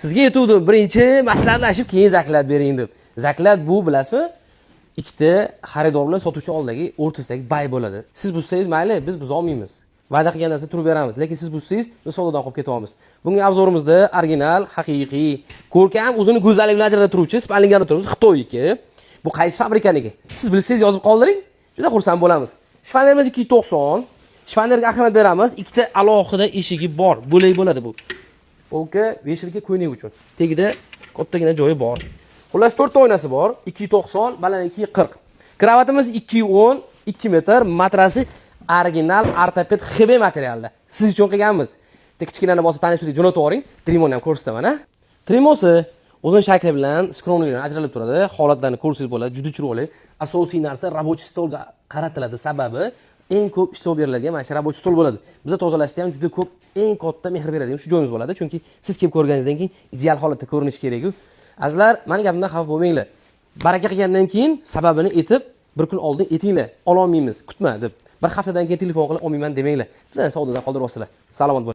Sizga aytuvdim, birinchi maslahatlashib, keyin заклад bering deb. Заклад bu, bilasizmi, ikkita xaridor bilan sotuvchi oldidagi o'rtasidagi бай bo'ladi. Siz buzsangiz, mayli, biz buzolmaymiz. Va'da qilgan narsa turib beramiz, lekin siz buzsangiz, biz savdodan qolib ketyapmiz. Bunga обзор imizda original, haqiqiy, ko'rkam, o'zini go'zalligi bilan ajralib turuvchi спальник turibmiz, Xitoyniki. Bu qaysi fabrikaniki? Siz bilsangiz, yozib qoldiring, juda xursand bo'lamiz. Shifonerimiz 290. Shifonerga ahamiyat beramiz. Ikkita alohida eshigi bor, bo'lak bo'ladi bu. Полка, вешалка, ko'ynak uchun. Tagida kattagina joyi bor. Xullas, to'rtta oynasi bor. 290, balandligi 240. Кровать imiz 210, 2 metr, matrasi original ortoped XB materialda. Siz uchun qilganmiz. Bitta kichkinani bosib tanishib jo'natib yuboring. Trimoni ham ko'rsataman, a. Trimosi o'zini shakli bilan, скромный bilan ajralib turadi. Holatlarni ko'rsangiz bo'ladi, juda chiroyli. Asosiy narsa рабочий stolga qaratiladi. Sababi eng ko'p ishlov beriladigan mana shu рабочий stol bo'ladi. Biza tozalashda ham juda ko'p, eng katta mehr beradigan shu joyimiz bo'ladi. Chunki siz kelib ko'rganingizdan keyin ideal holatda ko'rinishi kerak-ku. Azizlar, mani gapimdan xafa bo'lmanglar. Baraka qilgandan keyin sababini aytib, bir kun oldin aytinglar, ololmaymiz, kutma deb. Bir haftadan keyin telefon qilib olmayman demanglar. Bizani savdodan qoldiryapsizlar. Salomat bo'ling.